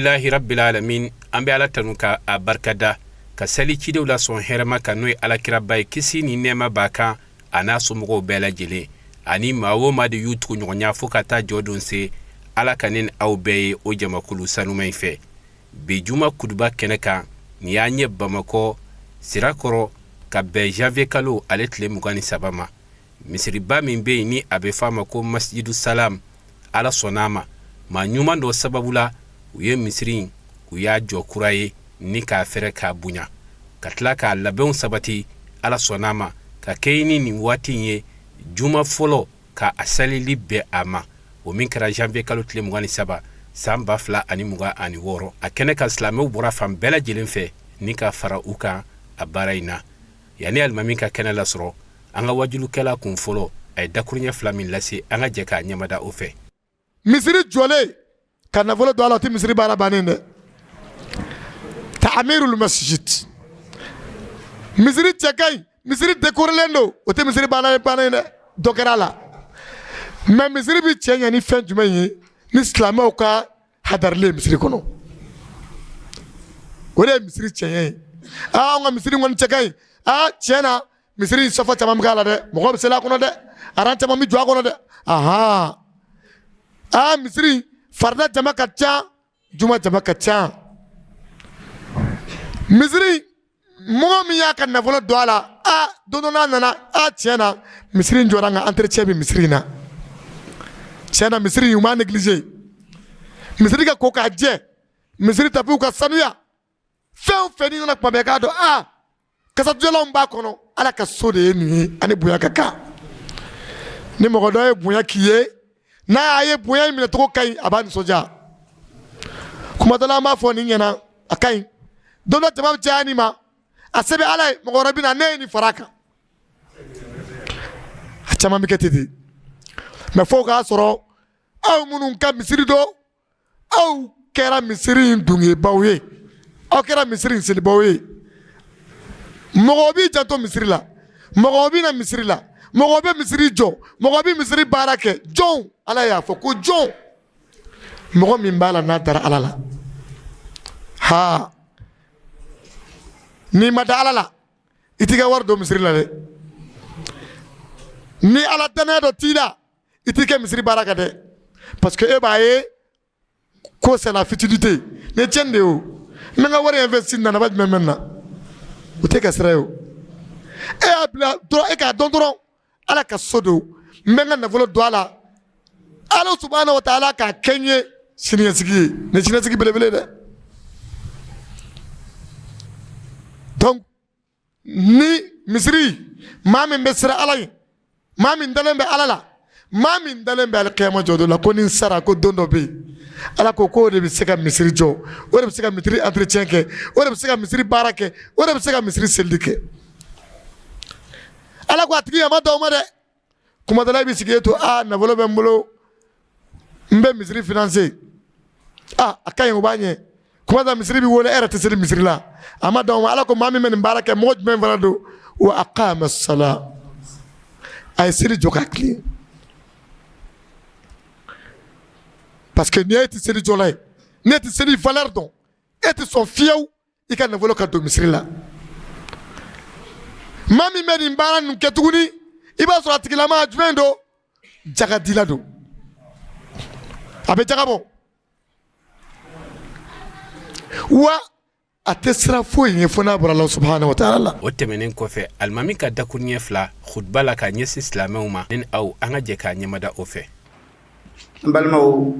Lahi rabbil alamin. An bɛ Ala tanu ka a barikada, ka sali cidenw la sɔn hɛrɛma kan, n'o ye alakiraba ye, kisi ni nɛɛma b'a kan, a n'a somɔgɔw bɛɛ lajɛlen, ani maa o maa de y'u tugu ɲɔgɔnya fo ka taa jɔ don se. Ala ka ne ni aw bɛɛ ye o jamakulu sanuma in fɛ. Bi juma kuduba kɛnɛ kan, nin y'an ye Bamakɔ Sirakɔrɔ, ka bɛn janvier kalo ale tile 23 ma, misiriba min bɛ yen ni a bɛ fɔ a ma ko Masijidu Salam. Ala sɔnna a ma, maa ɲuman dɔ sababu la, u ye misiri in, u y'a jɔ kura ye ni k'a fɛrɛ k'a bonya, ka tila k'a labɛnw sabati. Ala sɔnna a ma, ka kɛ ni nin waati in ye juma fɔlɔ ka a salili bɛn a ma, o min kɛra janvier kalo tile 23 san 2026. A kɛnɛ kan, silamɛw bɔra fan bɛɛ lajɛlen fɛ ni ka fara u kan a baara in na. Yanni alimami ka kɛnɛ lasɔrɔ, an ka wajulukɛla kun fɔlɔ, a ye dakuruɲɛ fila min lase, an ka jɛ k'a ɲɛmada o fɛ. Misiri jɔlen ka nafolo don a la, o tɛ misiri baara bannen dɛ. Ta'amirul masjid, misiri cɛ ka ɲi, misiri décorélen don, o tɛ misiri baara bannen dɛ, dɔ kɛra a la. Mais misiri bɛ cɛ ɲɛ ni fɛn jumɛn ye? Ni silamɛw ka hadarili ye misiri kɔnɔ, o de ye misiri cɛɲɛ ye. Aa, an ka misiri kɔni cɛ ka ɲi. Aa, tiɲɛ na, misiri in safa caman bɛ k'a la dɛ, mɔgɔ bɛ seli a kɔnɔ dɛ, aran caman bɛ jɔ a kɔnɔ dɛ. Ahan, aa, misiri farida jama ka ca, juma jama ka ca. Misiri mɔgɔ min y'a ka nafolo don a la, a don dɔ n'a nana, a tiɲɛ na, misiri in jɔra, nka entretien bɛ misiri in na. Tiɲɛ na, misiri in, u m'a négliger. Misiri ka ko k'a jɛ, misiri tapiw ka sanuya, fɛn o fɛn, n'i nana kuma bɛɛ k'a dɔn a kasadiyalanw b'a kɔnɔ. Ala ka so de ye nin ye, ani bonya ka kan. Ni mɔgɔ dɔ ye bonya k'i ye, n'a y'a ye bonya in minɛcogo ka ɲi, a b'a nisɔndiya. Kuma dɔ la, an b'a fɔ nin ɲɛna, a ka ɲi. Don dɔ, jama bɛ caya nin ma, a se bɛ Ala ye, mɔgɔ wɛrɛ bɛ na, ne ye nin fara a kan. A caman bɛ kɛ ten de. Mais fo k'a sɔrɔ aw minnu ka misiri don, aw kɛra misiri in dungebaw ye, aw kɛra misiri in selibaw ye. Mɔgɔ b'i janto misiri la, mɔgɔ bɛ na misiri la, mɔgɔ bɛ misiri jɔ, mɔgɔ bɛ misiri baara kɛ. Jɔn? Ala y'a fɔ ko jɔn? Mɔgɔ min b'a la n'a dara Ala la. Ha, n'i ma da Ala la, i t'i ka wari don misiri la dɛ. Ni Ala danaya dɔ t'i la, i t'i kɛ misiri baara kɛ dɛ, parce que e b'a ye ko c'est la futilité. Nin ye tiɲɛni de ye. O n bɛ n ka wari investi na, nafa jumɛn bɛ n na? O tɛ ka sira ye. O e y'a bila dɔrɔn, e k'a dɔn dɔrɔn, Ala ka so don, n bɛ n ka nafolo don a la, Ala subahana wa taala k'a kɛ n ye siniɲɛsigi ye. Nin siniɲɛsigi belebele dɛ. Donc ni misiri, maa min bɛ siran Ala ye, maa min dalen bɛ Ala la, maa min dalen bɛ alikiyama jɔ don la, ko ni n sara, ko don dɔ bɛ yen, Ala ko k'o de bɛ se ka misiri jɔ, o de bɛ se ka misiri entretien kɛ, o de bɛ se ka misiri baara kɛ, o de bɛ se ka misiri selili kɛ. Ala ko a tigi a ma dan o ma dɛ. Kuma dɔ la, i bɛ sigi e to, aa, nafolo bɛ n bolo, n bɛ misiri financer, aa, a ka ɲi, o b'a ɲɛ. Kuma dɔ, misiri bɛ wele, e yɛrɛ tɛ seli misiri la. A ma dan o ma. Ala ko maa min bɛ nin baara kɛ, mɔgɔ jumɛn fana don? Wa aqama sala, a ye seli jɔ ka tilen. Parce que ni e tɛ seli jɔla ye, ne tɛ seli valeur dɔn, e tɛ sɔn fiyewu i ka nafolo ka don misiri la. Maa min bɛ nin baara ninnu kɛ tuguni, i b'a sɔrɔ a tigilama jumɛn don? Jagadila don, a bɛ jaga bɔ wa a tɛ siran foyi ɲɛ fo n'a bɔra Ala subahana wa taala la. O tɛmɛnen kɔfɛ, alimami ka dakuruɲɛ fila khutba la ka ɲɛsin silamɛw ma, ne ni aw, an ka jɛ k'a ɲɛmada o fɛ. N balimaw,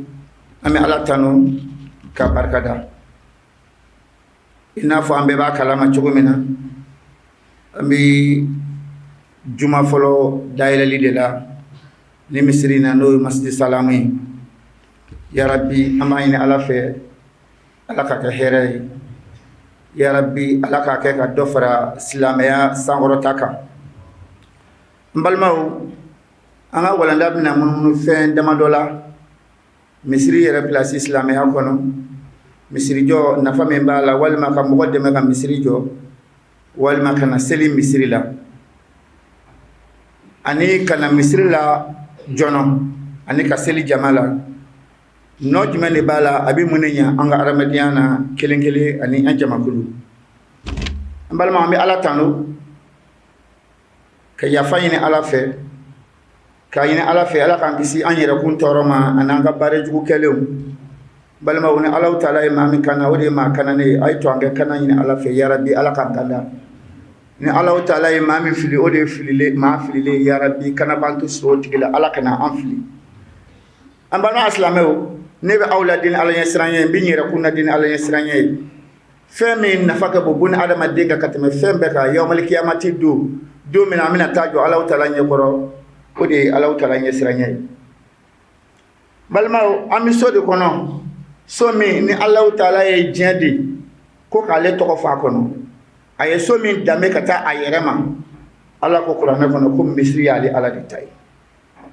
an bɛ Ala tanu ka barikada. I n'a fɔ an bɛɛ b'a kalama cogo min na, an bɛ juma fɔlɔ dayɛlɛli de la ni misiri in na, n'o ye Masjid Salam ye. Yarabi, an b'a ɲini Ala fɛ, Ala ka kɛ hɛrɛ ye. Yarabi, Ala k'a kɛ ka dɔ fara silamɛya sankɔrɔta kan. N balimaw, an ka walanda bɛna munumunu fɛn damadɔ la: misiri yɛrɛ place silamɛya kɔnɔ, misirijɔ nafa min b'a la, walima ka mɔgɔ dɛmɛ ka misiri jɔ, walima ka na seli misiri la, ani ka na misiri la jɔnɔ, ani ka seli jama la. Nɔ jumɛn de b'a la, a bɛ mun de ɲɛ an ka adamadenya na kelen kelen ani an jamakulu? An balima, an bɛ Ala tanu ka yafa ɲini Ala fɛ, k'a ɲini Ala fɛ Ala k'an kisi an yɛrɛkun tɔɔrɔ ma ani an ka baara jugu kɛlenw. Balimaw, ni Alahu taala ye maa min kana, o de ye maa kananen ye. A ye to an kɛ kana ɲini Ala fɛ, yarabi Ala k'an kanda. Ni Alahu taala ye maa min fili, o de ye fililen, maa fililen. Yarabi kana b'an to so o tigi la, Ala kana an fili. An balima silamɛw, ne bɛ aw ladi ni Ala ɲɛsiran ye, n bɛ n yɛrɛkun ladi ni Ala ɲɛsiran ye. Fɛn min nafa ka bon buna adamaden kan ka tɛmɛ fɛn bɛɛ kan yawmal kiyamati don, don min na an bɛna taa jɔ Alahu taala ɲɛkɔrɔ, o de ye Alahu taala ɲɛsiran ye. Balimaw, an bɛ so de kɔnɔ, so min ni Alahu taala ye diɲɛ di ko k'ale tɔgɔ fɔ a kɔnɔ. A ye so min danbe ka taa a yɛrɛ ma, Ala ko kuranɛ kɔnɔ ko misiri y'ale Ala de ta ye.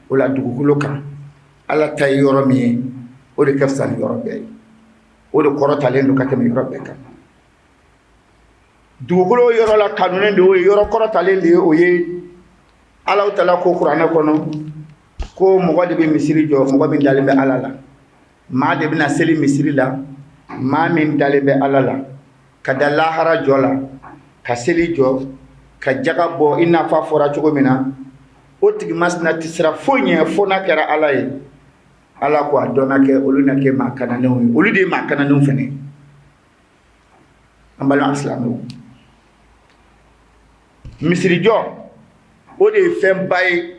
O la dugukolo kan, Ala ta ye yɔrɔ min ye, o de ka fisa ni yɔrɔ bɛɛ ye, o de kɔrɔtalen don ka tɛmɛ yɔrɔ bɛɛ kan. Dugukolo yɔrɔ la kanunen de o ye, yɔrɔ kɔrɔtalen de ye o ye. Alahu taala ko kuranɛ kɔnɔ ko mɔgɔ de bɛ misiri jɔ, mɔgɔ min dalen bɛ Ala la. Maa de bɛna seli misiri la, maa min dalen bɛ Ala la, ka da lahara jɔ la, ka seli jɔ, ka jaga bɔ i n'a fɔ a fɔra cogo min na, o tigi masina tɛ siran foyi ɲɛ fo n'a kɛra Ala ye. Ala ko a dɔnna kɛ olu na kɛ maa kananenw ye, olu de ye maa kananenw fana ye. An balima silamɛw, misirijɔ o de ye fɛnba ye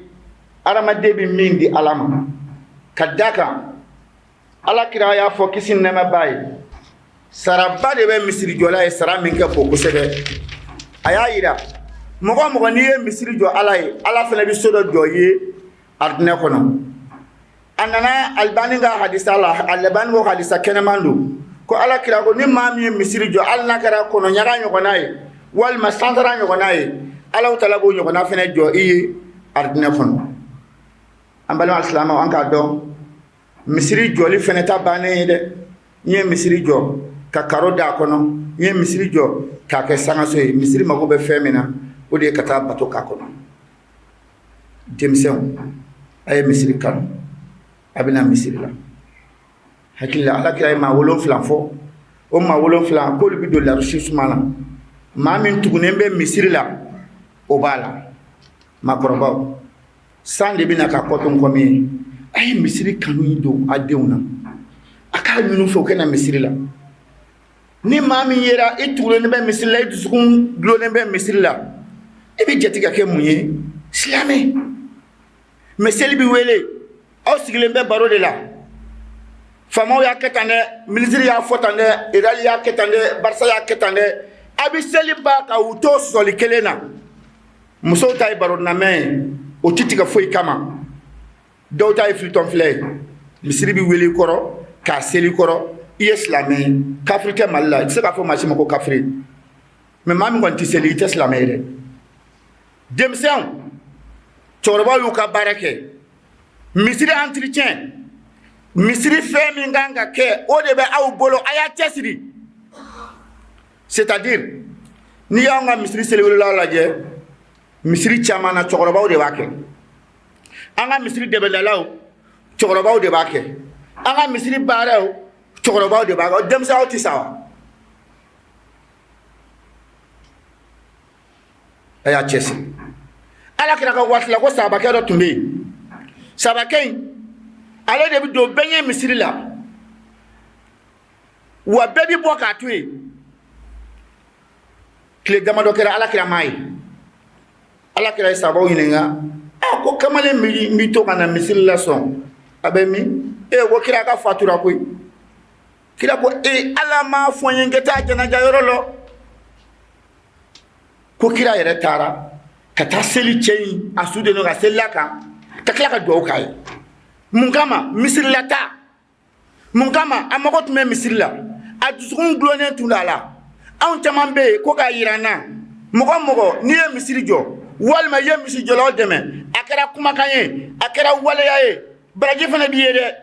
adamaden bɛ min di Ala ma. Ka da kan Ala kira y'a fɔ kisi ni nɛɛma b'a ye, saraba de bɛ misirijɔla ye, sara min ka bon kosɛbɛ. A y'a yira mɔgɔ o mɔgɔ n'i ye misiri jɔ Ala ye, Ala fana bɛ so dɔ jɔ i ye arijinɛ kɔnɔ. A nana Alibani ka hadisa la, Alibani ko hadisa kɛnɛman don, ko Ala kira ko ni maa min ye misiri jɔ, hali n'a kɛra kɔnɔɲaga ɲɔgɔnna ye walima sansara ɲɔgɔnna ye, Alahu taala b'o ɲɔgɔnna fana jɔ i ye arijinɛ kɔnɔ. An balima silamɛw, an k'a dɔn misiri jɔli fana ta bannen ye dɛ. N ye misiri jɔ ka karo da a kɔnɔ, n ye misiri jɔ k'a kɛ sangaso ye. Misiri mago bɛ fɛn min na, o de ye ka taa bato k'a kɔnɔ. Denmisɛnw, a ye misiri kanu, a bɛna misiri la. Hakili la, Ala kira ye maa 7 fɔ. O maa 7 k'olu bɛ don larusi suma na. Maa min tugunnen bɛ misiri la, o b'a la. Maakɔrɔbaw, san de bɛna ka kɔ to nkɔmi ye. A ye misiri kanu don a denw na, a k'a ɲini u fɛ u ka na misiri la. Ni maa min yera i tugulen bɛ misiri la, i dusukun dulonnen bɛ misiri la, i bɛ jate ka kɛ mun ye? Silamɛ. Mais seli bɛ wele, aw sigilen bɛ baro de la. Faamaw y'a kɛ tan dɛ, minisiri y'a fɔ tan dɛ, Real y'a kɛ tan dɛ, Barça y'a kɛ tan dɛ. A bɛ seli ban ka u to sɔsɔli kelen na. Musow ta ye baro namɛn ye, o tɛ tigɛ foyi kama. Dɔw ta ye filitɔn filɛ ye. Misiri bɛ wele i kɔrɔ k'a seli kɔrɔ, i ye silamɛ ye. Kafiri tɛ Mali la, i tɛ se k'a fɔ maa si ma ko kafiri. Mais maa min kɔni tɛ seli, i tɛ silamɛ ye dɛ. Denmisɛnw, cɛkɔrɔbaw y'u ka baara kɛ. Misiri entretien, misiri fɛn min kan ka kɛ, o de bɛ aw bolo, a y'a cɛsiri. C'est à dire n'i y'anw ka misiri seliwelelaw lajɛ, misiri caman na cɛkɔrɔbaw de b'a kɛ. An ka misiri dɛbɛdalaw, cɛkɔrɔbaw de b'a kɛ. An ka misiri baaraw, cɛkɔrɔbaw de b'a kɛ. Denmisɛnw tɛ sa wa? A y'a cɛsiri. Ala kira ka waati la, ko sahabakɛ dɔ tun bɛ yen. Sahabakɛ in, ale de bɛ don bɛɛ ɲɛ misiri la, wa bɛɛ bɛ bɔ k'a to yen. Tile damadɔ kɛra, Ala kira m'a ye. Ala kira ye sahabaw ɲininka, a ko kamalen min bɛ to ka na misiri la sɔn, a bɛ min? E ko kira ka fatura koyi. Kira ko e Ala m'a fɔ n ye n ka taa janaja yɔrɔ la. Ko kira yɛrɛ taara ka taa seli cɛ in a su de ka seli a kan, ka tila ka dugawu k'a ye. Mun kama? Misiri la taa. Mun kama? A mago tun bɛ misiri la, a dusukun dulonnen tun a la. Anw caman bɛ yen ko k'a yira an na, mɔgɔ mɔgɔ n'i ye misiri jɔ walima i ye misirijɔlaw dɛmɛ, a kɛra kumakan ye, a kɛra waleya ye, baraji fana b'i ye dɛ.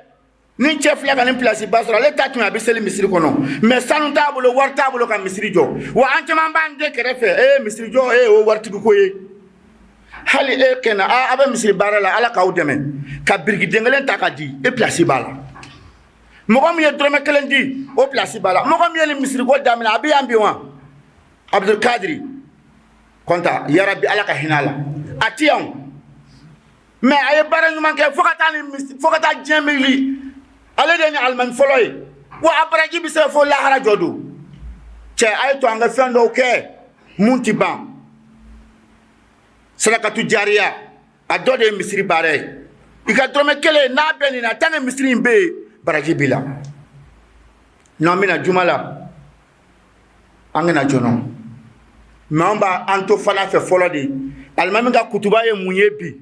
Ni cɛ filɛ ka nin pilasi ba sɔrɔ, ale ta tun a bɛ seli misiri kɔnɔ, mais sanu t'a bolo, wari t'a bolo ka misiri jɔ. Wa an caman b'an den kɛrɛfɛ, e ye misiri jɔ, e o waritigi ko ye. Hali e kɛnɛ a bɛ misiri baara la, Ala k'aw dɛmɛ ka biriki den kelen ta ka di, e pilasi b'a la. Mɔgɔ min ye dɔrɔmɛ kelen di, o pilasi b'a la. Mɔgɔ min ye nin misiriko daminɛ, a bɛ yan bi wa? Abdulkadiri Kɔnta, yarabi Ala ka hinɛ a la, a ti yan, mais a ye baara ɲuman kɛ fo ka taa ni fo ka taa diɲɛ wuli. Ale de ye ni alimami fɔlɔ ye wa a baraji bɛ se fo lahara jɔ don. Cɛ, a ye to an ka fɛn dɔw kɛ mun ti ban. Sadakatu jariya, a dɔ de ye misiri baara ye. I ka dɔrɔmɛ kelen n'a bɛ nin na, tant que misiri in bɛ yen, baraji b'i la. N'an bɛna juma la, an kana jɔnɔ, mais an b'a an to fana fɛ fɔlɔ de. Alimami ka kutuba ye mun ye bi?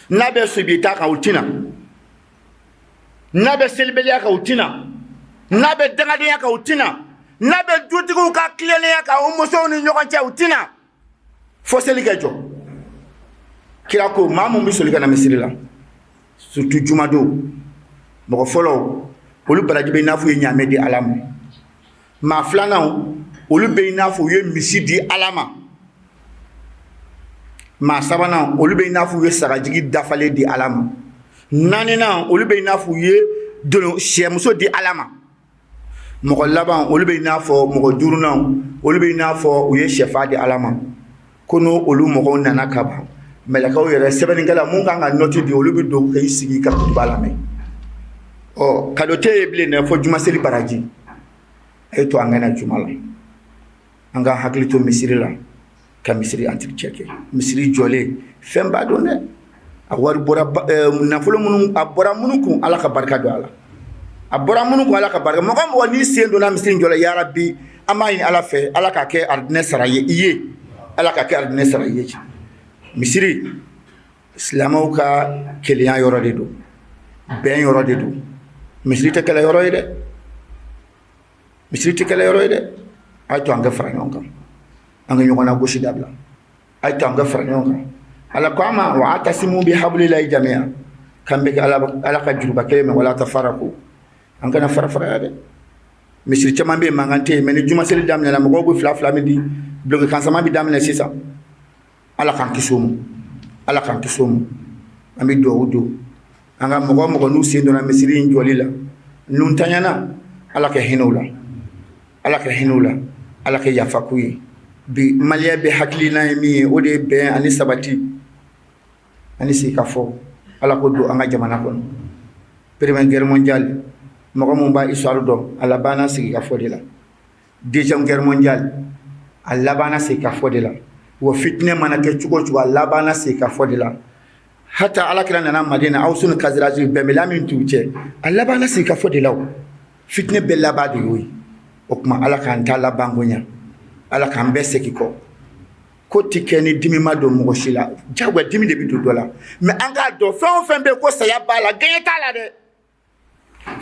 N'a bɛ sobi ta kan, u tɛna. N'a bɛ selibaliya kan, u tɛna. N'a bɛ dangadenya kan, u tɛna. N'a bɛ dutigiw ka tilennenya kan u musow ni ɲɔgɔn cɛ, u tɛna. Fo seli kɛ jɔ. Kira ko maa mun bɛ soli ka na misiri la, surtout jumadon, mɔgɔ fɔlɔ, olu baraji bɛ i n'a fɔ u ye ɲaamɛ di Ala ma. Maa filanan, olu bɛ i n'a fɔ u ye misi di Ala ma. Maa sabanan, olu bɛ i n'a fɔ u ye sagajigi dafalen di Ala ma. Naaninan, olu bɛ i n'a fɔ u ye sɛmuso di Ala ma. Mɔgɔ laban, olu bɛ i n'a fɔ mɔgɔ duurunan, olu bɛ i n'a fɔ u ye sɛfa di Ala ma. Ko n'o olu mɔgɔw nana ka ban, mɛlɛkɛw yɛrɛ, sɛbɛnnikɛla mun kan ka nɔti di, olu bɛ don k'i sigi ka kutuba lamɛn. Ɔ cadeau tɛ yen bilen dɛ, fo jumaseli baraji. A ye to an ka na juma la, an ka hakili to misiri la, ka misiri entretien kɛ. Misiri jɔlen, fɛn ba don dɛ. A wari bɔra, nafolo minnu a bɔra minnu kun, Ala ka barika don a la. A bɔra minnu kun, Ala ka barika. Mɔgɔ mɔgɔ n'i sen donna misiri jɔ la, yarabi, an b'a ɲini Ala fɛ, Ala k'a kɛ arijinɛ sara ye i ye, Ala k'a kɛ arijinɛ sara i ye. Misiri, silamɛw ka kelenya yɔrɔ de don, bɛn yɔrɔ de don. Misiri tɛ kɛlɛ yɔrɔ ye dɛ, misiri tɛ kɛlɛ yɔrɔ ye dɛ. A ye to an ka fara ɲɔgɔn kan, an ka ɲɔgɔn na gosi dabila. A ye to an ka fara ɲɔgɔn kan. Ala ko an ma: wa atasimu bi hablilahi jamiya, k'an bɛ kɛ Ala ka juruba kelen mɛ, wala tafaraku, an kana fara faraya dɛ. Misiri caman bɛ yen, mankan tɛ yen, mais ni juma seli daminɛna, mɔgɔw bɛ fila fila min di, duloki kansama bɛ daminɛ sisan. Ala k'an kisi o ma, Ala k'an kisi o ma. An bɛ dugawu don an ka mɔgɔ mɔgɔ n'u sen donna misiri in jɔli la, n'u ntanyana, Ala ka hinɛ u la, Ala ka hinɛ u la, Ala ka yafa k'u ye. Bi maliyɛn bɛ hakilina ye min ye, o de ye bɛn ani sabati ani sigikafɔ. Ala ko don an ka jamana kɔnɔ. Première guerre mondiale, mɔgɔ min b'a histoire dɔn, a labanna sigikafɔ de la. Deuxième guerre mondiale, a labanna sigikafɔ de la. Wa fitinɛ mana kɛ cogo o cogo, a labanna sigikafɔ de la. Hata Ala kira nana Madina, Awusu ni Kaziraji, bɛnbɛla min t'u cɛ, a labanna sigikafɔ de la. O fitinɛ bɛɛ laban de y'o ye. O tuma, Ala k'an ta labanko ɲɛ, Ala k'an bɛɛ segin kɔ. Ko tɛ kɛ ni dimi ma don mɔgɔ si la. Jagoya dimi de bɛ don dɔ la, mais an k'a dɔn, fɛn o fɛn bɛ yen ko saya b'a la, gɛɲɛ t'a la dɛ.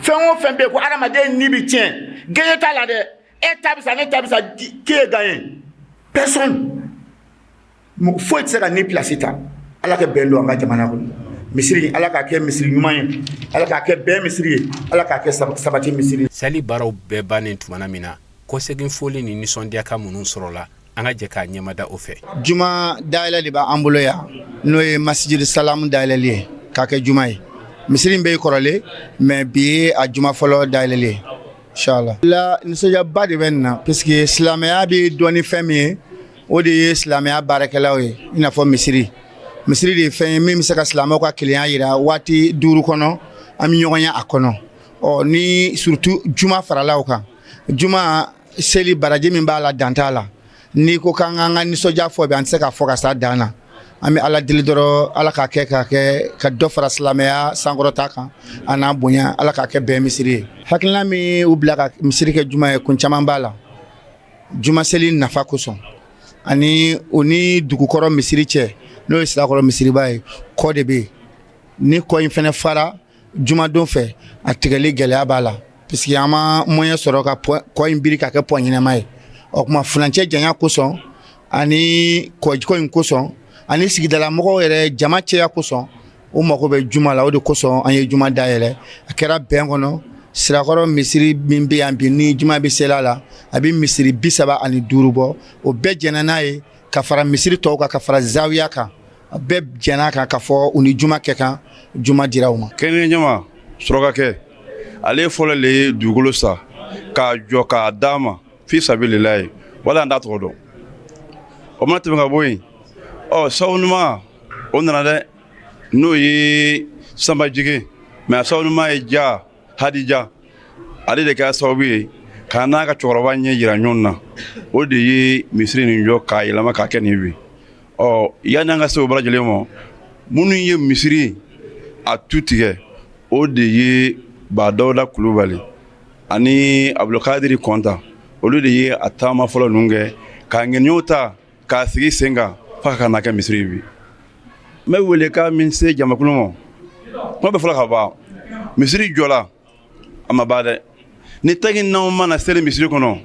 Fɛn o fɛn bɛ yen ko adamaden ni bɛ tiɲɛ, gɛɲɛ t'a la dɛ. E ta bɛ sa, ne ta bɛ sa, qui est gagné? Personne. Mɔgɔ foyi tɛ se ka ni place ta. Ala ka bɛn don an ka jamana kɔnɔ. Misiri, Ala k'a kɛ misiri ɲuman ye, Ala k'a kɛ bɛn misiri ye, Ala k'a kɛ sabati misiri ye. Sali baaraw bɛɛ bannen tumana min na, kɔsegin foli ni nisɔndiya minnu sɔrɔla, an ka jɛ k'a ɲɛmada o fɛ. Juma dayɛlɛ de b'an bolo yan, n'o ye Masjid Salam dayɛlɛli ye k'a kɛ juma ye. Misiri in bɛ kɔrɔlen, mais bi ye a juma fɔlɔ dayɛlɛli ye, inchallah. La nisɔndiyaba de bɛ nin na, puisque silamɛya bɛ dɔn ni fɛn min ye, o de ye silamɛya baarakɛlaw ye. I n'a fɔ misiri, misiri de ye fɛn ye min bɛ se ka silamɛw ka kelenya jira. Waati 5 kɔnɔ, an bɛ ɲɔgɔn ye a kɔnɔ. Ɔ ni surtout juma farala o kan, juma seli baraji min b'a la, dan t'a la. N'i ko k'an k'an ka nisɔndiya fɔ bi, an tɛ se k'a fɔ ka s'a dan na. An bɛ Ala deli dɔrɔn, Ala k'a kɛ k'a kɛ ka dɔ fara silamɛya sankɔrɔta kan a n'a bonya. Ala k'a kɛ bɛn misiri ye. Hakilina min u bila ka misiri kɛ juma ye, kun caman b'a la. Juma seli nafa kosɔn, ani o ni dugukɔrɔ misiri cɛ, n'o ye Sirakɔrɔ misiriba ye, kɔ de bɛ yen. Ni kɔ in fana fara jumadon fɛ, a tigɛli gɛlɛya b'a la, puisque an ma moyen sɔrɔ ka kɔ in biri ka kɛ pont ɲɛnama ye. O tuma, furancɛ janya kosɔn ani kɔ in kosɔn ani sigidala mɔgɔw yɛrɛ jama cɛya kosɔn, u mago bɛ juma la. O de kosɔn an ye juma dayɛlɛ. A kɛra bɛn kɔnɔ. Sirakɔrɔ misiri min bɛ yan bi, ni juma bɛ seli a la, a bɛ misiri 35 bɔ. O bɛɛ jɛnna n'a ye, ka fara misiri tɔw kan, ka fara zawiya kan. A bɛɛ jɛnna kan ka fɔ u ni juma kɛ kan. Juma dira u ma. Kɛnɛ ɲama surakakɛ, Ale fɔlɔ le ye dugukolo san k'a jɔ k'a d'a ma fi sabililayi, wala an t'a tɔgɔ dɔn. O mana tɛmɛ ka bɔ yen, ɔ sababu ɲuman o nana dɛ, n'o ye Sanba Jige, mais a sababu ɲuman ye Ja Hadija, ale de kɛra sababu ye k'a n'a ka cɛkɔrɔba ɲɛ jira ɲɔgɔn na. O de ye misiri nin jɔ k'a yɛlɛma k'a kɛ nin bi. Ɔ yanni an ka se o bɛɛ lajɛlen ma, minnu ye misiri a tu tigɛ, o de ye Badawuda Kulubali ani Abudulkadiri Kɔnta. Olu de ye a taama fɔlɔ ninnu kɛ k'a ŋaniyaw ta k'a sigi sen kan fo ka na kɛ misiri ye bi. N bɛ welekan min se jamakulu ma, kuma bɛ fɔlɔ ka ban, misiri jɔla a ma ban dɛ. Ni tagi n'anw mana seli misiri kɔnɔ,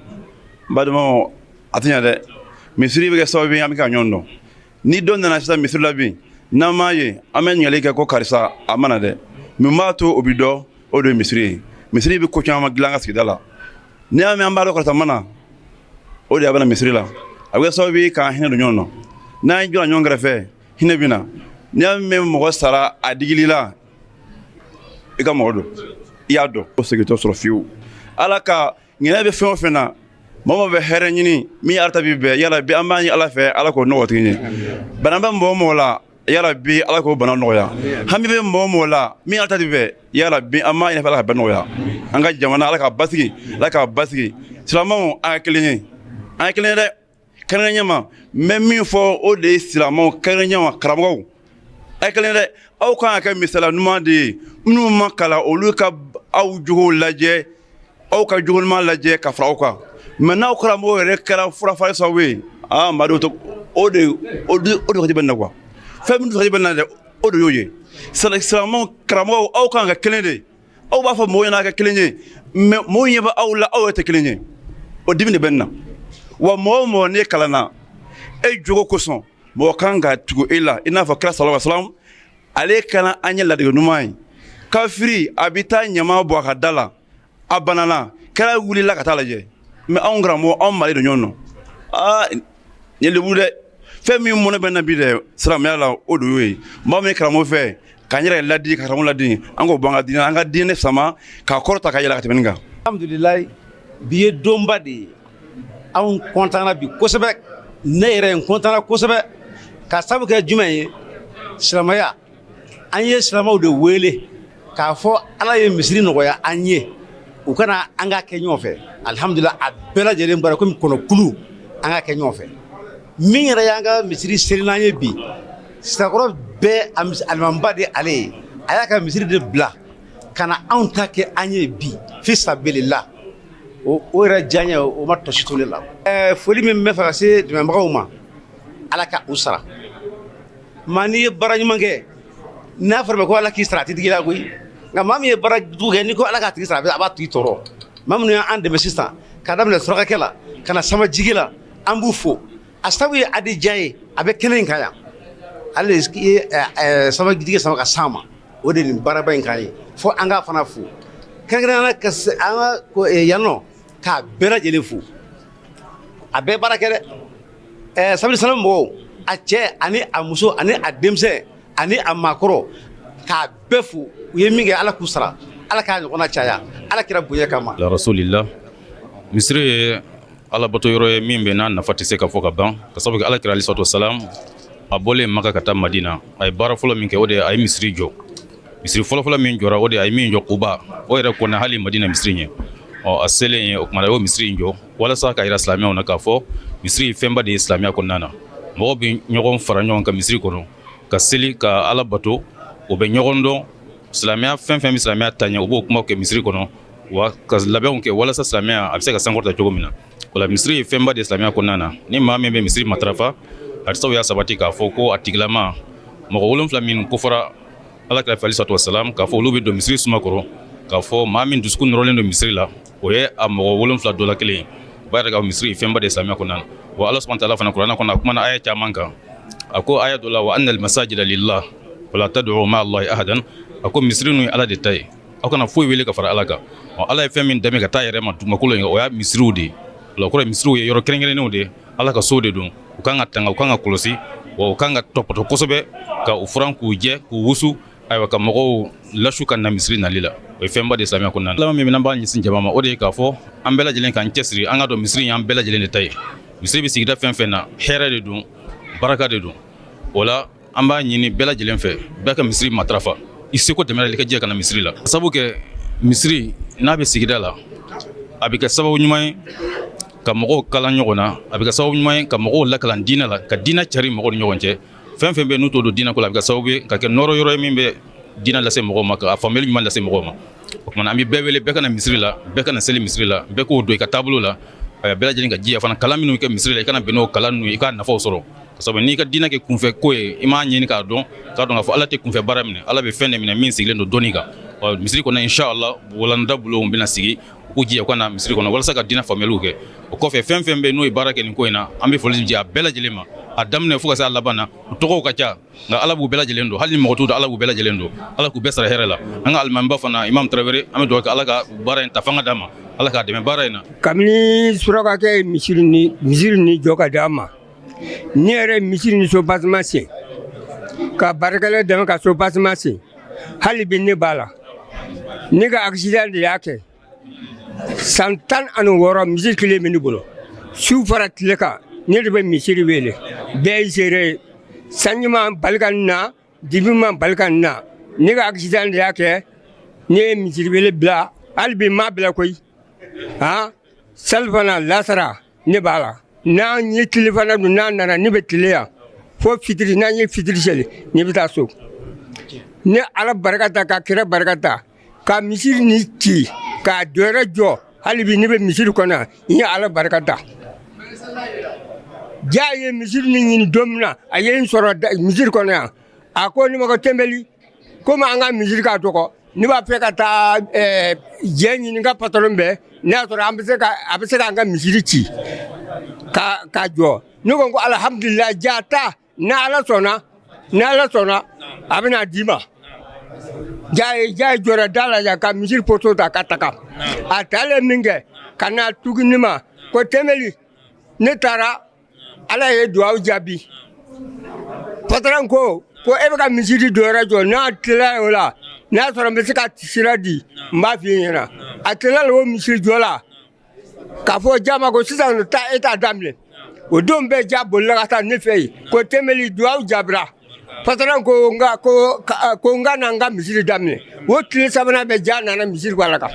n balimaw, a tɛ ɲɛ dɛ. Misiri bɛ kɛ sababu ye an bɛ ka ɲɔgɔn dɔn. Ni dɔ nana sisan misiri la bi, n'an m'a ye, an bɛ ɲininkali kɛ ko karisa a ma na dɛ. Min b'a to o bɛ dɔn, o de ye misiri ye. Misiri bɛ ko caman dilan an ka sigida la. N'i y'a mɛn an b'a dɔn karisa ma na, o de a bɛ na misiri la. A bɛ kɛ sababu ye k'an hinɛ don ɲɔgɔn na. N'an jɔra ɲɔgɔn kɛrɛfɛ, hinɛ bɛ na. N'i y'a mɛn mɔgɔ sara a digili la, i ka mɔgɔ don, i y'a dɔn, o segintɔ sɔrɔ fiyewu. Ala ka ɲinɛ bɛ fɛn o fɛn na, mɔgɔ bɛ hɛrɛ ɲini min ala ta bi bɛɛ yarabi, an b'a ɲini Ala fɛ, Ala k'o nɔgɔya tigi ye. Bana bɛ mɔgɔ o mɔgɔ la, yarabi, Ala k'o bana nɔgɔya. Hami bɛ mɔgɔ o mɔgɔ la min ala ta bi bɛɛ, yarabi, an b'a ɲini Ala ka bɛɛ nɔgɔya. An ka jamana, Ala k'a basigi, Ala k'a basigi. Silamɛw, an ka kelen ye, an ye kelen ye dɛ. Kɛrɛnkɛrɛnnenya ma, n bɛ min fɔ, o de ye silamɛw, kɛrɛnkɛrɛnnenya ma karamɔgɔw, a ye kelen dɛ. Aw kan ka kɛ misaliya ɲuman de ye. Minnu ma kalan, olu ka aw jogow lajɛ, aw ka jogo ɲuman lajɛ ka fara aw kan. Mais n'aw karamɔgɔw yɛrɛ kɛra furafari sababu ye, aa maa dɔw o de o de o de bɛ na quoi. Fɛn min bɛ na dɛ, o de y'o ye. Silamɛw karamɔgɔw, aw kan ka kelen de. Aw b'a fɔ mɔgɔw ɲɛna ka kelen ye, mais mɔgɔw ɲɛ bɛ aw la, aw yɛrɛ tɛ kelen ye. O dimi de bɛ nin na wa. Mɔgɔ o mɔgɔ n'e kalanna, e jogo kosɔn mɔgɔ kan ka tugu e la. I n'a fɔ kira sallallahu alaihi wasallam, ale kana an ye ladege ɲuman ye. Kafiri a bɛ taa ɲama bɔ a ka da la, a banana, kira wulila ka taa lajɛ. Mais anw karamɔgɔ, anw mali don ɲɔgɔn nɔ, aa nin ye lebu dɛ. Fɛn min mɔnɛ bɛ na bi dɛ silamɛya la, o de y'o ye. Maa min ye karamɔgɔ fɛ k'an yɛrɛ ladi, ka karamɔgɔ ladi, an k'o bɔ an ka diinɛ, an ka diinɛ sama k'a kɔrɔta ka yɛlɛ ka tɛmɛ nin kan. Alhamdulilayi, bi ye donba de ye. Anw kɔntanna bi kosɛbɛ. Ne yɛrɛ n kɔntanna kosɛbɛ ka sabu kɛ jumɛn ye? Silamɛya, an ye silamɛw de wele k'a fɔ Ala ye misiri nɔgɔya an ye, u kana an ka kɛ ɲɔgɔn fɛ. Alihamudulila, a bɛɛ lajɛlen bɔra komi kɔnɔkulu, an ka kɛ ɲɔgɔn fɛ. Min yɛrɛ y'an ka misiri seli n'an ye bi, Sirakɔrɔ bɛɛ alimamiba de ale ye, a y'a ka misiri de bila ka na anw ta kɛ an ye bi fi sabilila. O yɛrɛ diya ye, o ma tɔsi to ne la. Foli min bɛ fɛ ka se dɛmɛbagaw ma, Ala ka u sara. Maa n'i ye baara ɲuman kɛ, n'a fɔra ko Ala k'i sara, a tɛ digi i la koyi. Nka maa min ye baara jugu kɛ, n'i ko Ala k'a tigi sara, a b'a tigi tɔɔrɔ. Maa minnu y'an dɛmɛ sisan, ka daminɛ surakakɛ la ka na samajigi la, an b'u fo. A sababu ye Adija ye, a bɛ kɛnɛ in kan yan. Ale de ye samajigi sama ka s'an ma, o de nin baaraba in kan ye, fo an k'a fana fo kɛrɛnkɛrɛnnenya la, ka an ka yan nɔ k'a bɛɛ lajɛlen fo. A bɛɛ baara kɛ dɛ. Sabili salam mɔgɔw, a cɛ ani a muso ani a denmisɛn ani a maakɔrɔ, k'a bɛɛ fo. U ye min kɛ, Ala k'u sara, Ala k'a ɲɔgɔnna caya, Ala kira bonya kama. Rasulillah, misiri ye alabato yɔrɔ ye min bɛ n'a nafa tɛ se ka fɔ ka ban, ka sababu kɛ Ala kira alayhi salatu wasalam, a bɔlen Maka ka taa Madina, a ye baara fɔlɔ min kɛ, o de ye a ye misiri jɔ. Misiri fɔlɔfɔlɔ min jɔra, o de a ye min jɔ Kuba, o yɛrɛ kɔnna hali Madina misiri ɲɛ. Ɔ a selen ye, o kumana a y'o misiri in jɔ walasa ka yira silamɛw na k'a fɔ misiri ye fɛnba de ye silamɛya kɔnɔna na. Mɔgɔw bɛ ɲɔgɔn fara ɲɔgɔn kan misiri kɔnɔ ka seli, ka Ala bato, o bɛ ɲɔgɔn dɔn. Silamɛya fɛn fɛn bɛ silamɛya ta ɲɛ, u b'o kumaw kɛ misiri kɔnɔ, wa ka labɛnw kɛ walasa silamɛya a bɛ se ka sankɔrɔta cogo min na. O la misiri ye fɛnba de ye silamɛya kɔnɔna na. Ni maa min bɛ misiri matarafa, hadisaw y'a sabati k'a fɔ ko a tigilama mɔgɔ 7 minnu kofɔra Ala kira fɛ alayhi salatu wasalam, k'a fɔ olu bɛ don misiri suma kɔrɔ, k'a fɔ maa min dusukun nɔrɔlen don misiri la, o ye a mɔgɔ 7 dɔ la kelen ye. O b'a yira k'a fɔ misiri ye fɛnba de ye silamɛya kɔnɔna na. Wa Ala subahana wa taala fana kuranɛ kɔnɔ, a kumana aya caman kan. A ko aya dɔ la: wa anna almasajida lillah wala tad'u ma'a allahi ahadan. A ko misiri ninnu ye Ala de ta ye, aw kana foyi wele ka fara Ala kan. Ɔ Ala ye fɛn min dɛmɛ ka taa yɛrɛ ma dugumakolo in, o y'a misiriw de ye. O la kɔrɔ ye, misiriw ye yɔrɔ kɛrɛnkɛrɛnnenw de ye, Ala ka so de don. U kan ka tanga, u kan ka kɔlɔsi, wa u kan ka tɔpɔtɔ kosɛbɛ, ka u furan, k'u jɛ, k'u wusu, ayiwa, ka mɔgɔw lasu ka na misiri nali la. O ye fɛnba de silamɛya kɔnɔna na. Min b'a ɲɛsin jama ma, o de ye k'a fɔ an bɛɛ lajɛlen k'an cɛsiri, an ka dɔn misiri y'an bɛɛ lajɛlen de ta ye. Misiri bɛ sigida fɛn fɛn na, hɛrɛ de don, baraka de don. O la, an b'a ɲini bɛɛ lajɛlen fɛ, bɛɛ ka misiri matarafa, i seko dɛmɛ i ka jɛ ka na misiri la. Sabu kɛ misiri n'a bɛ sigida la, a bɛ kɛ sababu ɲuman ye ka mɔgɔw kalan ɲɔgɔn na, a bɛ kɛ sababu ɲuman ye ka mɔgɔw lakalan diinɛ la, ka diinɛ cari mɔgɔw ni ɲɔgɔn cɛ. Fɛn fɛn bɛ n'u t'o don diinɛ ko la, a bɛ kɛ sababu ye ka kɛ nɔrɔ yɔrɔ ye min bɛ diinɛ lase mɔgɔw ma, ka faamuyali ɲuman lase mɔgɔw ma. O tuma, an bɛ bɛɛ wele, bɛɛ ka na misiri la, bɛɛ ka na seli misiri la, bɛɛ k'o don i ka taabolo la. Bɛɛ lajɛlen ka jija fana, kalan minnu kɛ misiri la, i kana bɛn n'o kalan ninnu ye, i k'a nafaw sɔrɔ. Sabu n'i ka diinɛ kɛ kunfɛ ko ye, i m'a ɲini k'a dɔn, k'a dɔn k'a fɔ Ala tɛ kunfɛ baara minɛ, Ala bɛ fɛn de minɛ min sigilen don dɔnni kan. Ɔ, misiri kɔnɔ, inshallah, walanda bulonw bɛna sigi, u k'u jija u ka na misiri kɔnɔ walasa ka diinɛ faamuyaliw kɛ. O kɔfɛ, fɛn fɛn bɛ n'o ye baara kɛ nin ko in na, an bɛ foli di a bɛɛ lajɛlen ma, a daminɛ fo ka se a laban na. U tɔgɔw ka ca, nka Ala b'u bɛɛ lajɛlen dɔn. Hali ni mɔgɔ t'u dɔn, Ala b'u bɛɛ lajɛlen dɔn. Ala k'u bɛɛ sara hɛrɛ la. An ka alimamiba fana, Imam Tarawele, an bɛ dugawu kɛ, Ala ka baara in ta fanga d'a ma, Ala k'a dɛmɛ baara in na. Kabini surakakɛ ye misiri ni jɔ ka di an ma, ne yɛrɛ misiri ni soubassement sen ka baarakɛla dɛmɛ ka soubassement sen. Hali bi ne b'a la. Ne ka accident de y'a kɛ san 16. Misiri kelen bɛ ne bolo, su fara tile kan, ne de bɛ misiri wele. Bɛɛ ye seere ye. Sanji ma bali ka na, dibi ma bali ka na. Ne ka accident de y'a kɛ ne ye misiri wele bila. Hali bi n m'a bila koyi. Han, salifana lasara, ne b'a la. N'an ye tilefana dun, n'a nana, ne bɛ tile yan fo fitiri. N'an ye fitiri seli, ne bɛ taa so. Ne Ala barika ta, ka kira barika ta, ka misiri ni ci k'a dɔɛrɛ jɔ. Hali bi ne bɛ misiri kɔnɔ. N ye Ala barika ta. Ja ye misiri ni ɲini don min na, a ye n sɔrɔ misiri kɔnɔ yan. A ko ne ma ko Tɛnbɛli, komi an ka misiri ka dɔgɔ, ne b'a fɛ ka taa jɛ ɲini n ka patron bɛɛ, n'a y'a sɔrɔ an bɛ se ka a bɛ se k'an ka misiri ci ka jɔ. Ne ko alhamdulilayi, ja ta, n'Ala sɔnna, n'Ala sɔnna, a bɛna d'i ma. Ja ye jɔra da la yan ka misiri poto ta ka taga. A taalen min kɛ ka na tuguni ma ko Tɛnbɛli, ne taara, Ala ye dugawu jaabi. Patron ko e bɛ ka misiri dɔ jɔ, n'a tilala o la, n'a sɔrɔ n bɛ se ka sira di, n b'a f'i ɲɛna. A tilala o misiri jɔ la k'a fɔ jama ko sisan taa, e t'a daminɛ. O don bɛɛ, ja bolila ka taa ne fɛ yen ko Tɛnbɛli, dugawu jaabira. Patron ko n ko ko n ka na n ka misiri daminɛ. O tile sabanan bɛ, ja nana misiri la kan.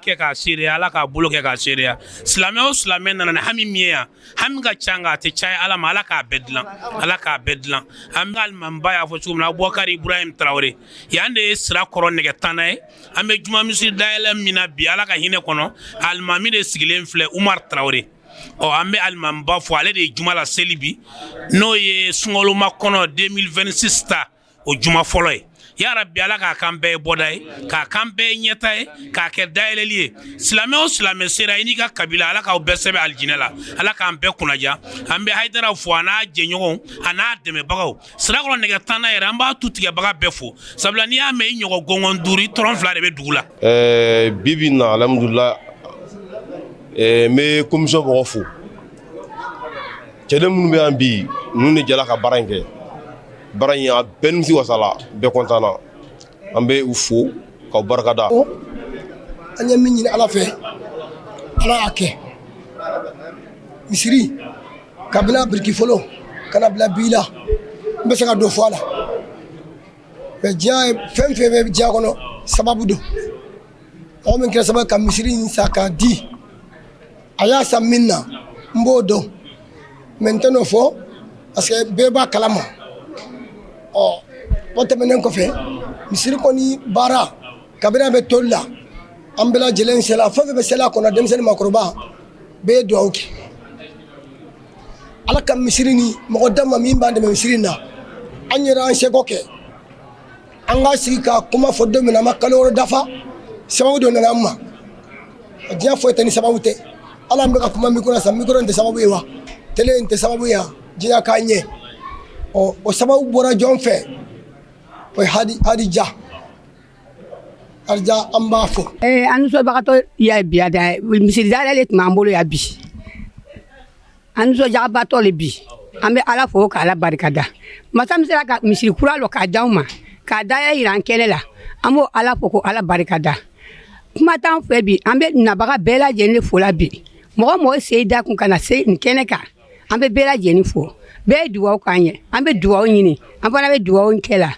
Kɛ k'a seereya, Ala k'a bolo kɛ k'a seereya. Silamɛ o silamɛ nana ni hami min ye yan, hami ka ca, nka a tɛ caya Ala ma. Ala k'a bɛɛ dilan, Ala k'a bɛɛ dilan. An bɛ alimamiba y'a fɔ cogo min na, Abubakari Ibrahim Tarawele, yan de ye Sirakɔrɔ nɛgɛtanna ye. An bɛ juma misiri dayɛlɛ min na bi, Ala ka hinɛ kɔnɔ, alimami de sigilen filɛ, Umar Tarawele. Ɔ, an bɛ alimamiba fo, ale de ye juma la seli bi, n'o ye sunkalomakɔnɔ 2026 ta o juma fɔlɔ ye. Ya Rabbi, Ala k'a kan bɛɛ ye bɔda ye, k'a kan bɛɛ ye ɲɛta ye, k'a kɛ dayɛlɛli ye. Silamɛ o silamɛ sera i n'i ka kabila, Ala k'aw bɛɛ sɛbɛn alijinɛ la. Ala k'an bɛɛ kunnaja. An bɛ Hayidara fo, a n'a jɛɲɔgɔnw, a n'a dɛmɛbagaw. Sirakɔrɔ nɛgɛtanna yɛrɛ, an b'a tu tigɛbaga bɛɛ fo, sabula n'i y'a mɛn i ɲɔgɔn gɔngɔn duuru, i tɔrɔn fila de bɛ dugu la. Bi bi in na, alhamdulillah, n bɛ commission mɔgɔ fo. Cɛden minnu bɛ yan bi, ninnu de jɛla ka baara in kɛ. Baara in, a bɛɛ nimisi wasala, bɛɛ content na. An bɛ u fo k'aw barikada. An ye min ɲini Ala fɛ, Ala y'a kɛ. Misiri, kabini a biriki fɔlɔ ka na bila bi la, n bɛ se ka dɔ fɔ a la. Mais diɲɛ, fɛn fɛn bɛ diɲɛ kɔnɔ, sababu don. Mɔgɔ min kɛra sababu ka misiri in san k'a di, a y'a san min na, n b'o dɔn, mais n tɛ n'o fɔ parce que bɛɛ b'a kalama. Ɔ, o tɛmɛnen kɔfɛ, misiri kɔni baara, kabini a bɛ toli la, an bɛɛ lajɛlen sela, fɛn fɛn bɛ sela kɔnɔ, denmisɛnnin, maakɔrɔba, bɛɛ ye dugawu kɛ Ala ka misiri ni mɔgɔ da ma min b'an dɛmɛ misiri in na. An yɛrɛ an seko kɛ. An ka sigi ka kuma fɔ don min na, a ma kalo 6 dafa, sababu dɔ nana an ma. Diɲɛ foyi tɛ ni sababu tɛ. Ala, an bɛ ka kuma micro la sisan, micro in tɛ sababu ye wa? Télé in tɛ sababu ye wa? Diɲɛ k'a ɲɛ. Ɔ, o sababu bɔra jɔn fɛ? O ye Hadi, Hadi Ja, Hadi Ja, an b'a fɔ. An nisɔnbagatɔ ya bi da, misiri dayɛlɛ de tun b'an bolo yan bi. An nisɔndiyabatɔ le bi. An bɛ Ala fo k'Ala barika da. Masa min sera ka misiri kura lɔ k'a d'anw ma, k'a dayɛlɛ yira an kɛnɛ la, an b'o Ala fo ko Ala barika da. Kuma t'an fɛ bi, an bɛ nabaga bɛɛ lajɛlen fo la bi. Mɔgɔ mɔgɔ sen da kun ka na se nin kɛnɛ kan, an bɛ bɛɛ lajɛlen fo. Bɛɛ ye dugawu k'an ye, an bɛ dugawu ɲini, an fana bɛ dugawu kɛ la.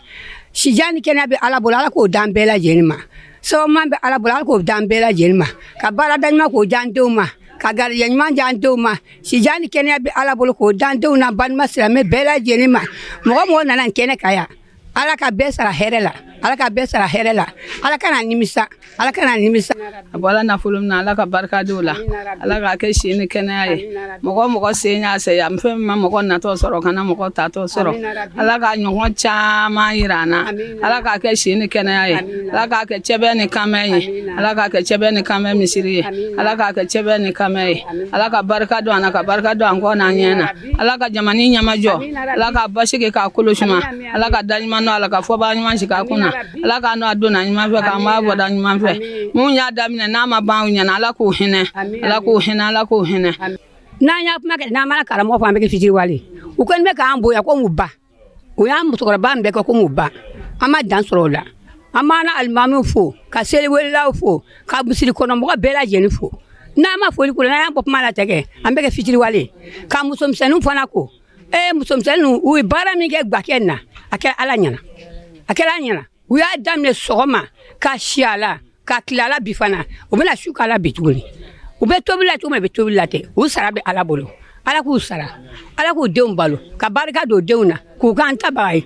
Sijan ni kɛnɛya bɛ Ala bolo, Ala k'o d'an bɛɛ lajɛlen ma. Sababu bɛ Ala bolo, Ala k'o d'an bɛɛ lajɛlen ma. Ka baarada ɲuman k'o d'an denw ma, ka garijɛgɛ ɲuman d'an denw ma. Sijan ni kɛnɛya bɛ Ala bolo k'o d'an denw na, balima silamɛ bɛɛ lajɛlen ma. Mɔgɔ mɔgɔ nana nin kɛnɛ kan yan, Ala ka bɛɛ sara hɛrɛ la, Ala ka bɛɛ sara hɛrɛ la, Ala kana nimisa, Ala kana nimisa. A bɔra nafolo min na, Ala ka barika don o la, Ala k'a kɛ si ni kɛnɛya ye. Mɔgɔ mɔgɔ sen y'a sɛ yan, fɛn min ma mɔgɔ natɔ sɔrɔ, kana mɔgɔ tatɔ sɔrɔ. Ala k'a ɲɔgɔn caman yira an na. Ala k'a kɛ si ni kɛnɛya ye. Ala k'a kɛ cɛbɛ ni kanmɛ ye. Ala k'a kɛ cɛbɛ ni kanmɛ misiri ye. Ala k'a kɛ cɛbɛ ni kanmɛ ye. Ala ka barika don an na, ka barika don an kɔ n'an ɲɛ na. Ala ka jamana ɲɛmajɔ, Ala k'a basigi k'a kolo suma, Ala ka da ɲuman don a la, ka fɔbaa ɲuman sigi a kunna. Ala k'an don a donna ɲuman fɛ, k'an bɔ a bɔda ɲuman fɛ. Minnu y'a daminɛ n'a ma ban u ɲɛna, Ala k'u hinɛ, Ala k'u hinɛ, Ala k'u hinɛ. N'an y'a kuma kɛ, n'an mana karamɔgɔ fɔ, an bɛ kɛ fitiriwale. U kɔni bɛ k'an bonya komi u ba, u y'an musokɔrɔba bɛɛ kɛ komi u ba. An ma dan sɔrɔ o la. An b'an alimamiw fo, ka seliwelelaw fo, ka misiri kɔnɔmɔgɔ bɛɛ lajɛlen fo. N'an ma foli k'u la, n'an y'an bɔ kuma la tɛ kɛ, an bɛ kɛ fitiriwale. Ka musomisɛnninw fana ko, ee musomisɛnninw, u ye baara min kɛ gbakɛ na, a kɛra Ala ɲɛna, a kɛra ala ɲɛna. U y'a daminɛ sɔgɔma ka si a la, ka tila a la bi fana, u bɛna su k'a la bi tuguni. U bɛ tobili la cogo min, u bɛ tobili la ten. U sara bɛ Ala bolo, Ala k'u sara, Ala k'u denw balo, ka barika don denw na, k'u k'an tabaga ye.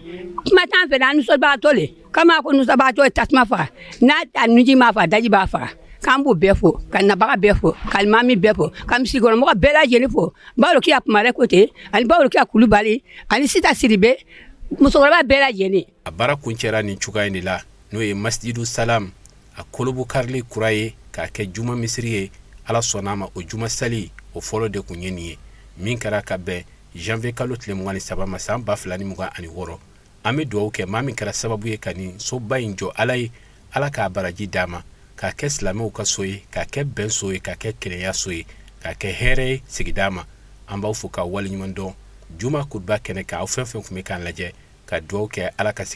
Kuma t'an fɛ, an nisɔnbagatɔ le kama ko nisɔnbagatɔ ye tasuma faga, n'a a nunji m'a faga, daji b'a faga. K'an b'u bɛɛ fo, ka nabaga bɛɛ fo, ka alimami bɛɛ fo, ka misikɔnɔmɔgɔ bɛɛ lajɛlen fo. Baworokiya Kumare ko ten, ani Baworokiya Kulubali, ani Sita Siribe, musokɔrɔba bɛɛ lajɛlen. A baara kuncɛra nin cogoya in de la, n'o ye Masjidu Salam a kolobokarili kura ye k'a kɛ juma misiri ye. Ala sɔnna a ma, o juma sali o fɔlɔ de tun ye nin ye min kɛra ka bɛn janvier kalo tile 23 ma san 2026. An bɛ dugawu kɛ maa min kɛra sababu ye ka nin soba in jɔ Ala ye, Ala k'a baraji d'a ma, k'a kɛ silamɛw ka so ye, k'a kɛ bɛn so ye, k'a kɛ kelenya so ye, k'a kɛ hɛrɛ ye sigida ma. An b'aw fo k'aw waleɲuman dɔn juma kutuba kɛnɛ kan. Aw fɛn fɛn tun bɛ k'an lajɛ, ka dugawu kɛ Ala ka sigi